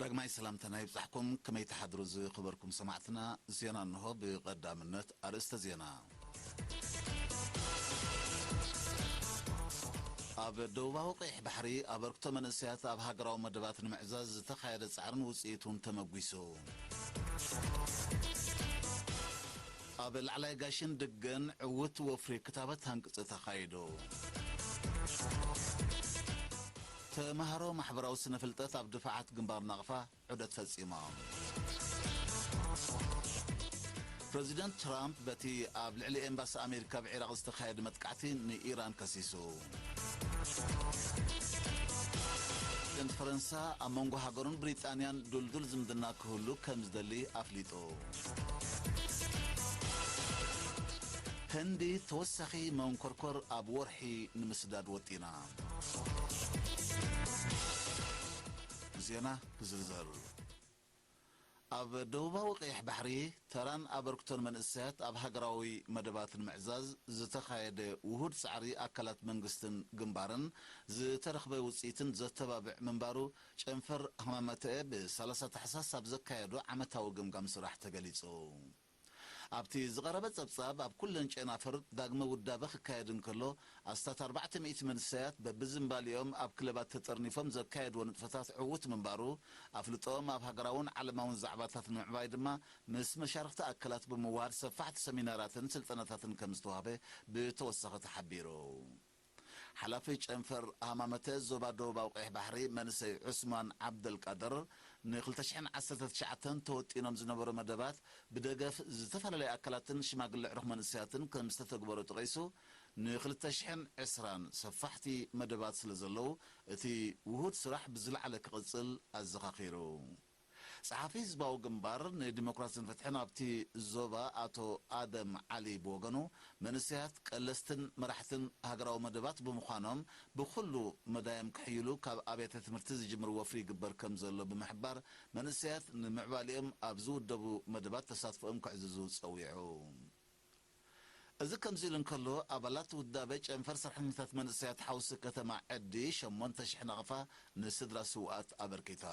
ዳግማይ ሰላምታና ይብጻሕኩም። ከመይ ትሓድሩ ዝኸበርኩም ሰማዕትና? ዜና እንሆ። ብቐዳምነት ኣርእስተ ዜና። ኣብ ደቡባዊ ቀይሕ ባሕሪ ኣበርክቶ መንእሰያት ኣብ ሃገራዊ መደባት ንምዕዛዝ ዝተኻየደ ጻዕርን ውጽኢቱን ተመጒሱ። ኣብ ላዕላይ ጋሽን ድገን ዕዉት ወፍሪ ክታበት ሃንቅጽ ተኻይዱ። ተምሃሮ ማሕበራዊ ስነ ፍልጠት ኣብ ድፋዓት ግንባር ናቕፋ ዑደት ፈጺሞም። ፕረዚደንት ትራምፕ በቲ ኣብ ልዕሊ ኤምባሲ ኣሜሪካ ኣብ ዒራቕ ዝተኻየደ መጥቃዕቲ ንኢራን ከሲሱ። ፕረዚደንት ፈረንሳ ኣብ መንጎ ሃገሩን ብሪጣንያን ድልዱል ዝምድና ክህሉ ከም ዝደሊ ኣፍሊጡ። ህንዲ ተወሳኺ መንኮርኮር ኣብ ወርሒ ንምስዳድ ወጢና። ዜና ብዝርዝር። ኣብ ደቡባዊ ቀይሕ ባሕሪ ተራን ኣበርክቶን መንእሰያት ኣብ ሃገራዊ መደባት ንምዕዛዝ ዝተኻየደ ውሁድ ጻዕሪ ኣካላት መንግስትን ግንባርን ዝተረኽበ ውጽኢትን ዘተባብዕ ምንባሩ ጨንፈር ሃማመተኤ ብ30 ታሕሳስ ኣብ ዘካየዶ ዓመታዊ ገምጋም ስራሕ ተገሊጹ። ኣብቲ ዝቐረበ ጸብጻብ፣ ኣብ ኩለን ጨናፍር ዳግመ ውዳበ ክካየድ እንከሎ፣ ኣስታት ኣርባዕተ ሚእቲ መንእሰያት በብዝምባሊኦም ኣብ ክለባት ተጠርኒፎም ዘካየድዎ ንጥፈታት ዕዉት ምንባሩ፣ ኣፍልጦኦም ኣብ ሃገራውን ዓለማውን ዛዕባታት ንምዕባይ ድማ ምስ መሻርኽቲ ኣካላት ብምውሃድ ሰፋሕቲ ሰሚናራትን ስልጠናታትን ከም ዝተዋህበ ብተወሳኺ ተሓቢሩ። ሓላፊ ጨንፈር ሃማመተ ዞባ ደቡባዊ ቀይሕ ባሕሪ መንእሰይ ዑስማን ዓብደልቃድር፣ ን ክልተ ሽሕን ዓሰርተ ትሽዓተን ተወጢኖም ዝነበሩ መደባት ብደገፍ ዝተፈላለያ ኣካላትን ሽማግለ ኣዕሩኽ መንእሰያትን ከም ዝተተግበሩ ጠቒሱ፣ ን ክልተ ሽሕን ዕስራን ሰፋሕቲ መደባት ስለ ዘለዉ፣ እቲ ውሁድ ስራሕ ብዝለዓለ ክቕጽል ኣዘኻኺሩ። ጸሓፊ ህዝባዊ ግንባር ንዲሞክራስን ፍትሕን ኣብቲ ዞባ ኣቶ ኣደም ዓሊ ብወገኑ፣ መንእሰያት ቀለስትን መራሕትን ሃገራዊ መደባት ብምዃኖም፣ ብኹሉ መዳዮም ክሕይሉ ካብ ኣብያተ ትምህርቲ ዝጅምር ወፍሪ ይግበር ከም ዘሎ ብምሕባር፣ መንእሰያት ንምዕባሊኦም ኣብ ዝውደቡ መደባት ተሳትፎኦም ከዕዝዙ ጸዊዑ። እዚ ከምዚ ኢሉ እንከሎ፣ ኣባላት ውዳበ ጨንፈር ሰራሕተኛታት መንእሰያት ሓውሲ ከተማ ዐዲ ሸሞንተ ሽሕ ናቕፋ ንስድራ ስውኣት ኣበርኪታ።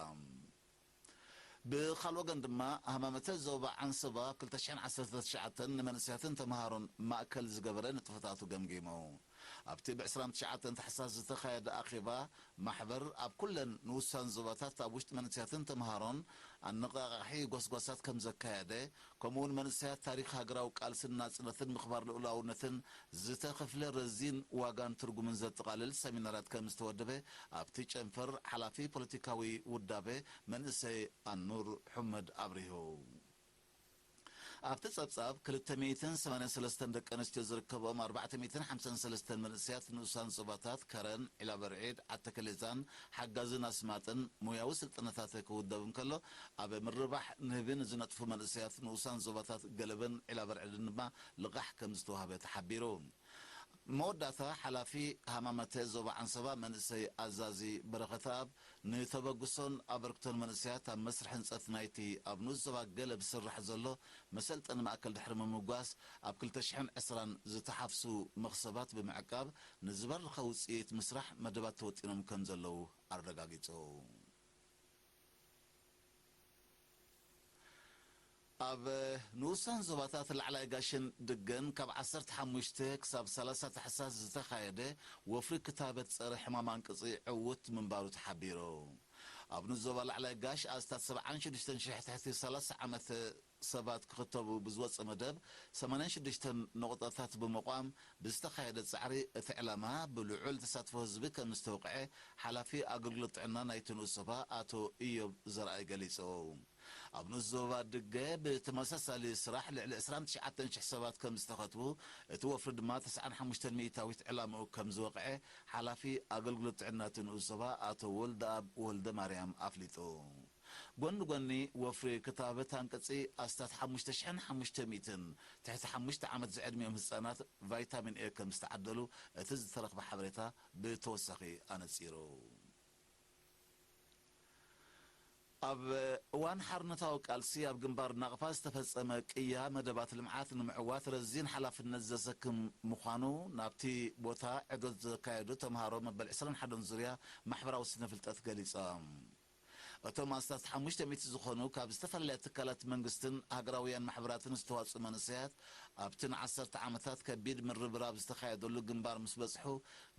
ብኻልእ ወገን ድማ፣ ሃማመተ ዞባ ዓንሰባ ኣብ ክልተ ሽሕን ዓሰርተ ትሽዓተን ንመንእሰያትን ተምሃሮን ማእከል ዝገበረ ንጥፈታቱ ገምጊሙ። ኣብቲ ብ ዕስራን ትሽዓተን ታሕሳስ ዝተኻየደ ኣኼባ፣ ማሕበር ኣብ ኩለን ንኡሳን ዞባታት ኣብ ውሽጢ መንእሰያትን ተምሃሮን ኣነቓቓሒ ጎስጓሳት ከም ዘካየደ፣ ከምኡውን መንእሰያት ታሪኽ ሃገራዊ ቃልስን ናጽነትን ምኽባር ልኡላውነትን ዝተኸፍለ ረዚን ዋጋን ትርጉምን ዘጠቓልል ሰሚናራት ከም ዝተወደበ ኣብቲ ጨንፈር ሓላፊ ፖለቲካዊ ውዳበ መንእሰይ ኣኑር ሑመድ ኣብሪሁ። ኣብቲ ጸብጻብ ክልተ ሚእትን ሰማንያን ሰለስተን ደቂ ኣንስትዮ ዝርከብኦም ኣርባዕተ ሚእትን ሓምሳን ሰለስተን መንእሰያት ንኡሳን ዞባታት ከረን፣ ዒላበርዒድ፣ ዓተከሌዛን ሓጋዝን ኣስማጥን ሞያዊ ስልጠናታት ክውደብ እንከሎ፣ ኣብ ምርባሕ ንህቢ ንዝነጥፉ መንእሰያት ንኡሳን ዞባታት ገለበን ዒላበርዒድን ድማ ልቓሕ ከም ዝተዋህበ ተሓቢሩ። መወዳእታ፣ ሓላፊ ሃማመተ ዞባ ዓንሰባ መንእሰይ ኣዛዚ በረኸተኣብ፣ ንተበግሶን ኣበርክቶን መንእሰያት ኣብ መስርሕ ህንጸት ናይቲ ኣብ ንኡስ ዞባ ገለብ ዝስራሕ ዘሎ መሰልጠኒ ማእከል ድሕሪ ምምጓስ፣ ኣብ ክልተ ሽሕን ዕስራን ዝተሓፍሱ መኽሰባት ብምዕቃብ፣ ንዝበረኸ ውጽኢት ምስራሕ መደባት ተወጢኖም ከም ዘለዉ ኣረጋጊጹ። ኣብ ንኡሳን ዞባታት ላዕላይ ጋሽን ድገን ካብ ዓሰርተ ሓሙሽተ ክሳብ ሰላሳ ታሕሳስ ዝተኻየደ ወፍሪ ክታበት ጸረ ሕማም ኣንቅጺ ዕዉት ምንባሩ ተሓቢሩ። ኣብ ንኡስ ዞባ ላዕላይ ጋሽ ኣስታት ሰብዓን ሽዱሽተን ሽሕ ትሕቲ ሰላሳ ዓመት ሰባት ክኽተቡ ብዝወጸ መደብ ሰማንያን ሽዱሽተን ነቑጣታት ብምቋም ብዝተኻየደ ጻዕሪ፣ እቲ ዕላማ ብልዑል ተሳትፎ ህዝቢ ከም ዝተወቕዐ ሓላፊ ኣገልግሎት ጥዕና ናይቲ ንኡስ ዞባ ኣቶ ኢዮብ ዘርኣይ ገሊጹ። ኣብ ንኡስ ዞባ ድገ ብተመሳሳሊ ስራሕ ልዕሊ ዕስራን ትሽዓተን ሽሕ ሰባት ከም ዝተኸትቡ፣ እቲ ወፍሪ ድማ ተስዓን ሓሙሽተን ሚእታዊት ዕላምኡ ከም ዝወቕዐ ሓላፊ ኣገልግሎት ጥዕና እቲ ንኡስ ዞባ ኣቶ ወልደኣብ ወልደማርያም ኣፍሊጡ። ጎኒ ጎኒ ወፍሪ ክታበት ኣንቅጺ ኣስታት ሓሙሽተ ሽሕን ሓሙሽተ ሚእትን ትሕቲ ሓሙሽተ ዓመት ዝዕድሚኦም ህጻናት ቫይታሚን ኤ ከም ዝተዓደሉ እቲ ዝተረኽበ ሓበሬታ ብተወሳኺ ኣነጺሩ። ኣብ እዋን ሓርነታዊ ቃልሲ ኣብ ግንባር ናቕፋ ዝተፈጸመ ቅያ መደባት ልምዓት ንምዕዋት ረዚን ሓላፍነት ዘሰክም ምዃኑ ናብቲ ቦታ ዕዶት ዘካየዱ ተምሃሮ መበል ዕስራን ሓደን ዙርያ ማሕበራዊ ስነ ፍልጠት ገሊጾም። እቶም ኣስታት ሓሙሽተ ሚእቲ ዝኾኑ ካብ ዝተፈላለያ ትካላት መንግስትን ሃገራውያን ማሕበራትን ዝተዋጽኡ መንእሰያት ኣብቲ ንዓሰርተ ዓመታት ከቢድ ምርብራብ ዝተኻየደሉ ግንባር ምስ በጽሑ፣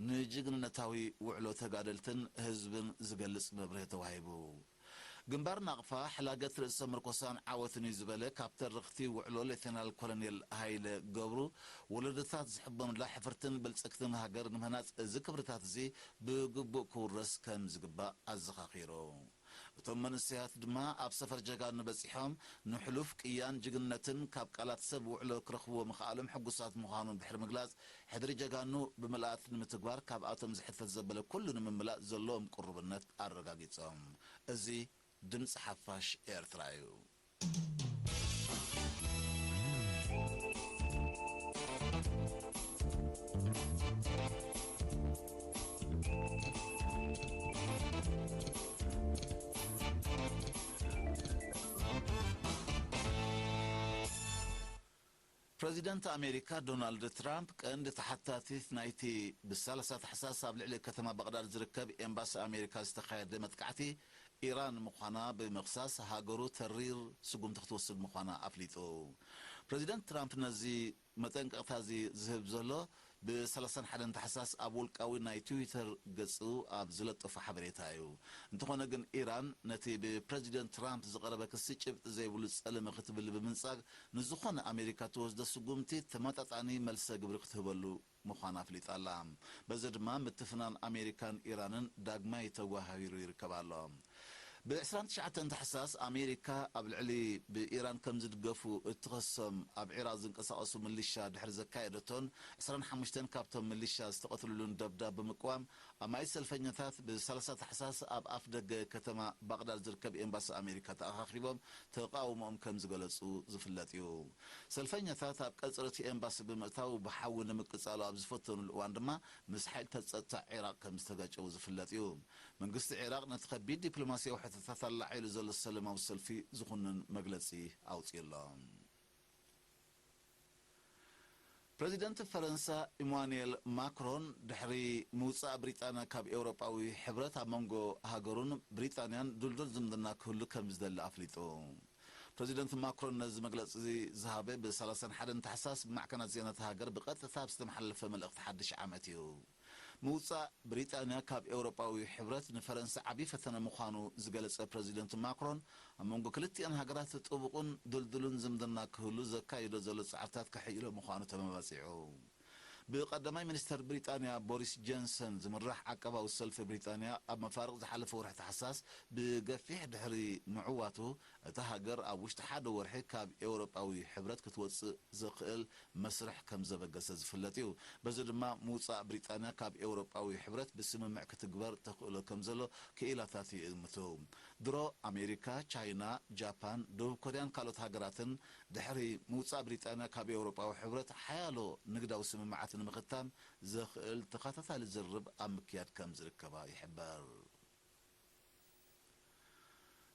ንጅግንነታዊ ውዕሎ ተጋደልትን ህዝብን ዝገልጽ መብርሂ ተዋሂቡ። ግንባር ናቕፋ፣ ሕላገት ርእሰ ምርኮሳን ዓወትን እዩ ዝበለ ካብ ተረኽቲ ውዕሎ ሌተናል ኮሎኔል ሃይለ ገብሩ፣ ወለዶታት ዝሕበኑላ ሕፍርትን ብልጽግትን ሃገር ንምህናጽ እዚ ክብርታት እዚ ብግቡእ ክውረስ ከም ዝግባእ ኣዘኻኺሩ። እቶም መንእሰያት ድማ ኣብ ሰፈር ጀጋኑ በጺሖም ንሕሉፍ ቅያን ጅግንነትን ካብ ቃላት ሰብ ውዕሎ ክረኽብዎ ምኽኣሎም ሕጉሳት ምዃኖም ድሕሪ ምግላጽ፣ ሕድሪ ጀጋኑ ብምልኣት ንምትግባር ካብኣቶም ዝሕተት ዘበለ ኩሉ ንምምላእ ዘለዎም ቅሩብነት ኣረጋጊጾም። እዚ ድምጺ ሓፋሽ ኤርትራ እዩ። ፕረዚደንት ኣሜሪካ ዶናልድ ትራምፕ ቀንዲ ተሓታቲት ናይቲ ብሳልሳ ታሕሳስ ኣብ ልዕሊ ከተማ ባቕዳድ ዝርከብ ኤምባሲ ኣሜሪካ ዝተኻየደ መጥቃዕቲ ኢራን ምዃና ብምኽሳስ፣ ሃገሩ ተሪር ስጉምቲ ክትወስድ ምዃና ኣፍሊጡ። ፕረዚደንት ትራምፕ ነዚ መጠንቀቕታ እዚ ዝህብ ዘሎ፣ ብ ሰላሳን ሓደን ታሕሳስ ኣብ ውልቃዊ ናይ ትዊተር ገጹ ኣብ ዝለጠፎ ሓበሬታ እዩ። እንተኾነ ግን፣ ኢራን ነቲ ብፕረዚደንት ትራምፕ ዝቐረበ ክሲ ጭብጢ ዘይብሉ ጸለመ ክትብል ብምንጻግ፣ ንዝኾነ ኣሜሪካ ትወስዶ ስጉምቲ ተመጣጣኒ መልሰ ግብሪ ክትህበሉ ምዃና ኣፍሊጣ ኣላ። በዚ ድማ ምትፍናን ኣሜሪካን ኢራንን ዳግማይ ተጓሃሂሩ ይርከብ ኣሎ። ብ ዕስራን ትሽዓተን ታሕሳስ ኣሜሪካ ኣብ ልዕሊ ብኢራን ከም ዝድገፉ እትኸሶም ኣብ ዒራቕ ዝንቀሳቐሱ ምሊሻ ድሕሪ ዘካየደቶን ዕስራን ሓሙሽተን ካብቶም ምሊሻ ዝተቐትልሉን ደብዳብ ብምቅዋም፣ ኣማኢት ሰልፈኛታት ብ ሰላሳ ታሕሳስ ኣብ ኣፍ ደገ ከተማ ባቕዳድ ዝርከብ ኤምባሲ ኣሜሪካ ተኣኻኺቦም ተቓውሞኦም ከም ዝገለጹ ዝፍለጥ እዩ። ሰልፈኛታት ኣብ ቀጽሪ እቲ ኤምባሲ ብምእታው ብሓዊ ንምቅጻሉ ኣብ ዝፈተኑሉ እዋን ድማ ምስ ሓይልታት ጸጥታ ዒራቕ ከም ዝተጋጨዉ ዝፍለጥ እዩ። መንግስቲ ዒራቕ ነቲ ከቢድ ዲፕሎማስያዊ ሕቶታት ኣላዒሉ ዘሎ ሰለማዊ ሰልፊ ዝኹንን መግለጺ ኣውጺኡ ኣሎ። ፕረዚደንት ፈረንሳ ኢማኑኤል ማክሮን ድሕሪ ምውጻእ ብሪጣንያ ካብ ኤውሮጳዊ ሕብረት ኣብ መንጎ ሃገሩን ብሪጣንያን ድልዱል ዝምድና ክህሉ ከም ዝደሊ ኣፍሊጡ። ፕረዚደንት ማክሮን ነዚ መግለጺ እዚ ዝሃበ ብ ሰላሳን ሓደን ታሕሳስ ብማዕከናት ዜና እታ ሃገር ብቐጥታ ኣብ ዝተመሓላለፈ መልእኽቲ ሓድሽ ዓመት እዩ። ምውጻእ ብሪጣንያ ካብ ኤውሮጳዊ ሕብረት ንፈረንሳ ዓቢ ፈተነ ምዃኑ ዝገለጸ ፕረዚደንት ማክሮን፣ ኣብ መንጎ ክልቲኣን ሃገራት ጥቡቕን ድልዱልን ዝምድና ክህሉ ዘካይዶ ዘሎ ጻዕርታት ከሕይሎ ምዃኑ ተመባጺዑ። ብቐዳማይ ሚኒስተር ብሪጣንያ ቦሪስ ጆንሰን ዝምራሕ ዓቃባዊ ሰልፊ ብሪጣንያ ኣብ መፋርቕ ዝሓለፈ ወርሒ ታሕሳስ ብገፊሕ ድሕሪ ምዕዋቱ፣ እታ ሃገር ኣብ ውሽጢ ሓደ ወርሒ ካብ ኤውሮጳዊ ሕብረት ክትወጽእ ዘኽእል መስርሕ ከም ዘበገሰ ዝፍለጥ እዩ። በዚ ድማ ምውጻእ ብሪጣንያ ካብ ኤውሮጳዊ ሕብረት ብስምምዕ ክትግበር ተኽእሎ ከም ዘሎ ክኢላታት ይእምቱ። ድሮ ኣሜሪካ፣ ቻይና፣ ጃፓን፣ ደቡብ ኮርያን ካልኦት ሃገራትን ድሕሪ ምውጻእ ብሪጣንያ ካብ ኤውሮጳዊ ሕብረት ሓያሎ ንግዳዊ ስምምዓት ንምኽታም ዘኽእል ተኸታታሊ ዝርርብ ኣብ ምክያድ ከም ዝርከባ ይሕበር።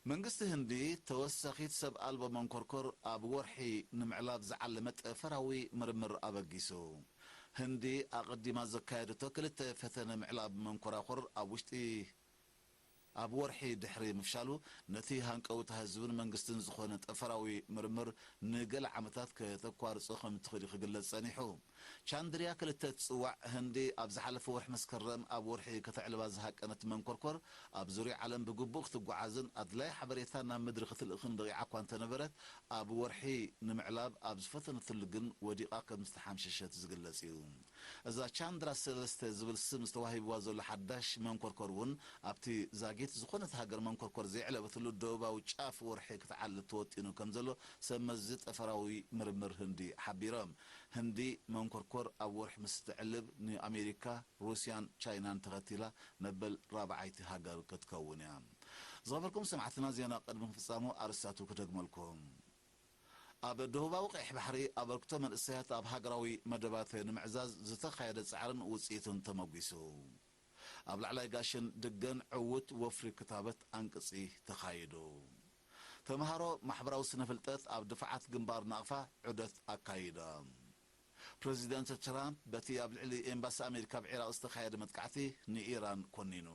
መንግስቲ ህንዲ ተወሳኺት ሰብ ኣልቦ መንኮርኮር ኣብ ወርሒ ንምዕላብ ዝዓለመ ጠፈራዊ ምርምር ኣበጊሱ። ህንዲ ኣቐዲማ ዘካየደቶ ክልተ ፈተነ ምዕላብ መንኮራኹር ኣብ ውሽጢ ኣብ ወርሒ ድሕሪ ምፍሻሉ፣ ነቲ ሃንቀውታ ህዝብን መንግስትን ዝኾነ ጠፈራዊ ምርምር ንገለ ዓመታት ከተቋርጾ ከም እትኽእል እዩ ክግለጽ ጸኒሑ። ቻንድርያ ክልተ እትጽዋዕ ህንዲ ኣብ ዝሓለፈ ወርሒ መስከረም ኣብ ወርሒ ከተዕልባ ዝሃቀነት መንኮርኮር፣ ኣብ ዙርያ ዓለም ብግቡእ ክትጓዓዝን ኣድላይ ሓበሬታ ናብ ምድሪ ክትልእኽን በቒዓ እኳ እንተነበረት፣ ኣብ ወርሒ ንምዕላብ ኣብ ዝፈተነትሉ ግን ወዲቓ ከም ዝተሓምሸሸት ዝግለጽ እዩ። እዛ ቻንድራ ሰለስተ ዝብል ስም ዝተዋሂብዋ ዘሎ ሓዳሽ መንኮርኮር እውን ኣብቲ ዛጊት ዝኾነት ሃገር መንኮርኮር ዘየዕለበትሉ ደቡባዊ ጫፍ ወርሒ ክትዓልብ ተወጢኑ ከም ዘሎ ሰብ መዚ ጠፈራዊ ምርምር ህንዲ ሓቢሮም። ህንዲ መንኮርኮር ኣብ ወርሒ ምስ ትዕልብ ንኣሜሪካ፣ ሩስያን ቻይናን ተኸቲላ መበል ራብዓይቲ ሃገር ክትከውን እያ። ዝኸበርኩም ሰማዕትና፣ ዜና ቅድሚ ምፍጻሙ ኣርእስታቱ ክደግመልኩም። ኣብ ደቡባዊ ቀይሕ ባሕሪ ኣበርክቶ መንእሰያት ኣብ ሃገራዊ መደባት ንምዕዛዝ ዝተኻየደ ጻዕርን ውጽኢቱን ተመጒሱ። ኣብ ላዕላይ ጋሽን ድገን ዕዉት ወፍሪ ክታበት ኣንቅጺ ተኻይዱ። ተምሃሮ ማሕበራዊ ስነ ፍልጠት ኣብ ድፋዓት ግንባር ናቕፋ ዑደት ኣካይዶም። ፕረዚደንት ትራምፕ በቲ ኣብ ልዕሊ ኤምባሲ ኣሜሪካ ኣብ ዒራቕ ዝተኻየደ መጥቃዕቲ ንኢራን ኮኒኑ።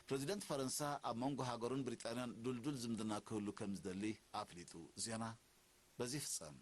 ፕረዚደንት ፈረንሳ ኣብ መንጎ ሃገሩን ብሪጣንያን ድልዱል ዝምድና ክህሉ ከም ዝደሊ ኣፍሊጡ። ዜና በዚ ይፍጸም።